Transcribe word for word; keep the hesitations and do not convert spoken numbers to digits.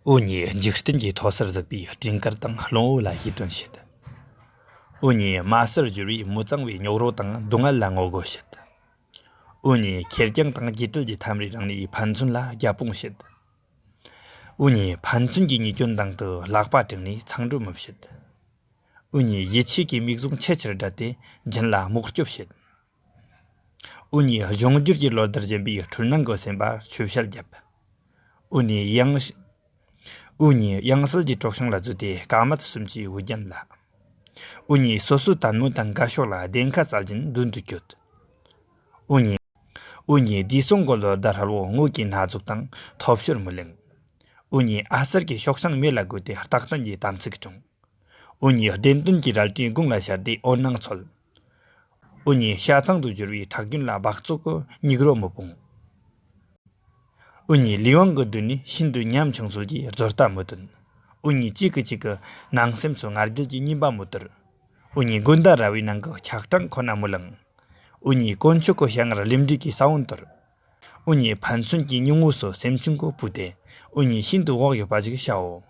འུ་གཉིས་འཇིག་རྟེན་གྱི་མཐོ་སར་གཟིགས་པའི་སྤྲིན་དཀར་དང་རླུང་བུ་ལ་ཞེས་དོན་བྱེད། འུ་གཉིས་དམའ་སར་གྱུར་བའི་མི་གཙང་བའི་རྙོག་རོ་དང་སྡུག་བསྔལ་ལ་ངོ་རྒོལ་བྱེད། འུ་གཉིས་ཁེར་རྐྱང་དང་རྒྱུ་འབྲས་ཀྱི་འཐམ་རའི་རང་ནས་ཕན་ཚུན་ལ་རྒྱབ་དཔུང་བྱེད། འུ་གཉིས་ཕན་ཚུན་གྱི་ཉེས་སྐྱོན་དང་དུ་ལག་པ་བྲེགས་ནས་མཚང་འབྲུ་མི་བྱེད། འུ་གཉིས་ཡིད་ཆེས་ཀྱི་མིག་ཟུང་ཆེས་ཆེར་བགྲད་དེ་རྒྱུན་ལ་རྨོག་སྐྱོབ་བྱེད། འུ་གཉིས་གཞུང་བསྒྱུར་གྱི་ལོ་ཟླར་བཞིན་པའི་འཁྲུལ་སྣང་གི་སེམས་པར་ཆོས་བཤད་བརྒྱབ། འུ་གཉིས་ཡང་འུ་གཉིས་ཡང་སྲིད་ཀྱི་གྲོག་ཤིང་ལ་འཛུལ་ཏེ་དཀའ་སྨད་གསུམ་གྱི་འུར་རྒྱན་ལ། འུ་གཉིས་སོ་སོའི་དད་མོས་དང་དགའ་ཕྱོགས་ལ་བདེན་ཁ་བཙལ་གྱིན་མདུན་དུ་བསྐྱོད། འུ་གཉིས། འུ་གཉིས་བདེ་སྲུང་གི་ལོ་ཟླ་ཧྲིལ་བོ་ངོ་གི་སྣ་ཟུག་དང་ཐོབ་ཤོར་མི་ལེན། འུ་གཉིས་ཨ་གསར་གྱི་ཤོག་བྱང་མེ་ལ་བསྒོས་ཏེ་རྟག་བརྟན་གྱི་དམ་ཚིག་སྲུང་། འུ་གཉིས་བདེན་དོན་གྱི་རལ་གྲིའི་དགུང་ལ་ཤར་ཏེ་འོད་སྣང་འཚོལ། འུ་གཉིས་ཤ་ཚང་དུ་གྱུར་བའི་ཁྲག་རྒྱུན་ལ་འབག་བཙོག་གི་སྙིགས་རོ་མི་སྤུངས། འུ་གཉིས་ལས་དབང་གི་མདུན་ནས་ཤིན་ཏུ་ཉམ་ཆུང་ཚུལ་གྱིས་བཟོ་ལྟ་མི་སྟོན། འུ་གཉིས་གཅིག་གིས་གཅིག་གི་ནང་སེམས་སུ་ང་རྒྱལ་གྱི་ཉེས་པ་མི་དོར། འུ་གཉིས་དགོན་བདག་ར་བའི་ནང་གི་ཆག་གྲངས་ཁོ་ན་མི་ལངས། འུ་གཉིས་དཀོན་མཆོག་གི་ཞལ་སྔར་ལས་འབྲས་ཀྱི་ས་བོན་དོར། འུ་གཉིས་ཕན་ཚུན་གྱི་སྙིང་དབུས་སུ་སེམས་ཆུང་གིས་བུད་དེ། འུ་གཉིས་ཤིན་ཏུ་བག་ཡོད་པ་ཞིག་བྱའོ།